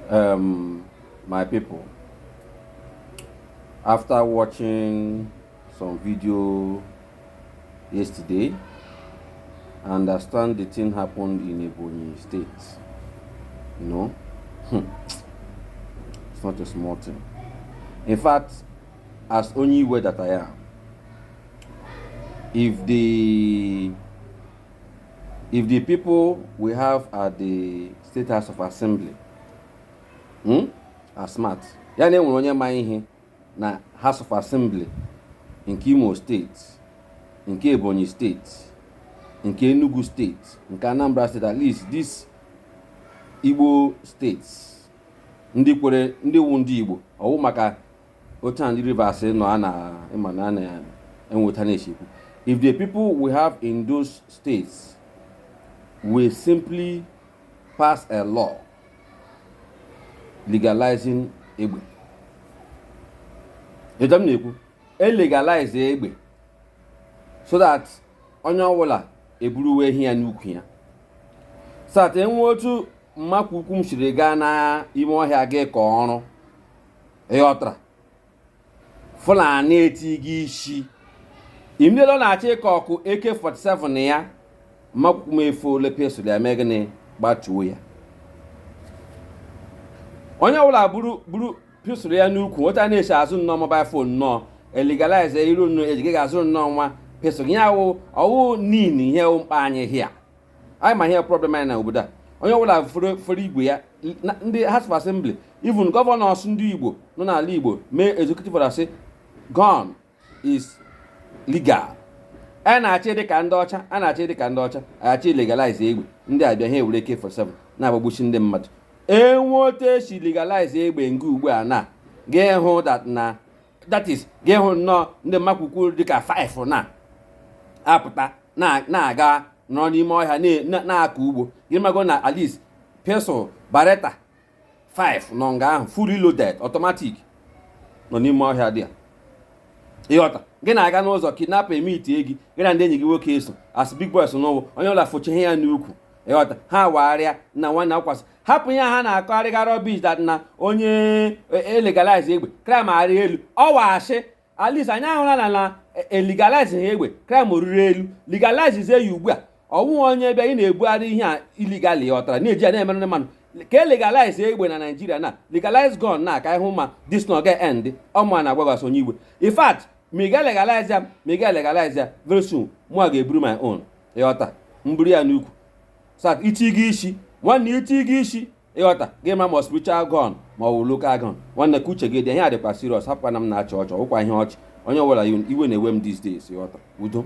My people, after watching some video yesterday, I understand the thing happened in Ebonyi State. It's not a small thing. In fact, as only way that I am, if the people we have at the State House of Assembly are smart, ya na enwere onye ma ihe na House of Assembly nke Imo State, nke Ebonyi State, nke Enugu State, nke Anambra State, at least this Igbo states, ndị kwere, ndị wu ndị Igbo, ọwụ maka otu a ndị Rivers nọ a na ịma na a na-enweta na-echekwu. If the people we have in those states will simply pass a law legalizing egbe, etu m na-ekwu, e legalize egbe so that onye ọbụla eburuwe ehi ya n'ukwu ya, so that enwee otu mmakwu ukwu m siri gaa n'ime ọhịa gị ka ọrụ, ịghọtara? Fulani etighị isi imele ọ na-achọ ịkọ ọkụ AK47 ya, mmakwukwu m efuole pistol ya, mee gịnị? Gbatuo ya. Onye ọbụla buru buru pistol ya n'ukwu, otu a na-esi azụ nnọọ mobile phone nnọọ, e legalize iru nnọọ eji gị ga-azụrụ nnọọ nwa pistol ya, wụ ọwụ nin ihe wụ mkpa anyị hia. Anyị ma ihe problem anyị na obodo a. Onye ọbụla fere igwe ya, ndị House of Assembly, even governors ndị Igbo nọ n'ala Igbo, mee executive order sị gun is legal. A na-achị dịka ndị ọcha, a na-achị dịka ndị ọcha, achị legalize egbe. Ndị abịa, ha ewere AK47 na-agbagbuchi ndị mmadụ. Enweta esi legalize egbe nga ugbu a na ga-ehụ that na that is ga-ehụ nnọọ ndị mmakwukwu dịka 5 na apụta na-aga nọrọ n'ime ọhịa na-akọ ugbo gị, mago na at least pistol Beretta 5 nọ nga ahụ, fully loaded, automatic, nọ n'ime ọhịa dị a. Ịghọta? Gị na-aga n'ụzọ, kidnapper emitie gị, gị na ndị enyi gị nwoke eso as big boys n'ụwụ, onye ọbụla foche ya n'ukwu, ịghọta? Ha wagharịa na nwanne akwasị hapụ ihe ha na-akọgharịga rubbish that na onye e legalize egbe, crime arị elu. Ọ waashị. At least anyị ahụla na e legalize ha egbe, crime oriri elu. Legalize ya ugbu a, ọwụghị onye bịa ị na-ebugharị ihe a illegally, ghọtara, na-eji ya na-emerụ ndị mmadụ. Ka e legalize egbe na Naijiria, na legalize gun, na ka ịhụ ma this no get end. Ọmụ a na-agwagasị onye igwe. In fact, ma ị ga legalize ya, ma ị ga legalize ya, very soon mụ a ga-eburu my own, ịghọta? Mburu ya n'ukwu sat iti gị isi, nwanne, iti gị isi, ịghọta? Gị ma spiritual gun ma ọ bụ local gun, nwanne, ka uche gị dị. Ihe a dịkwa serious. Hapụkwa na m na-achị ọchị, ọwụkwa ihe ọchị. Onye ọbụla iwe na-ewe m these days, ịghọta? Udo.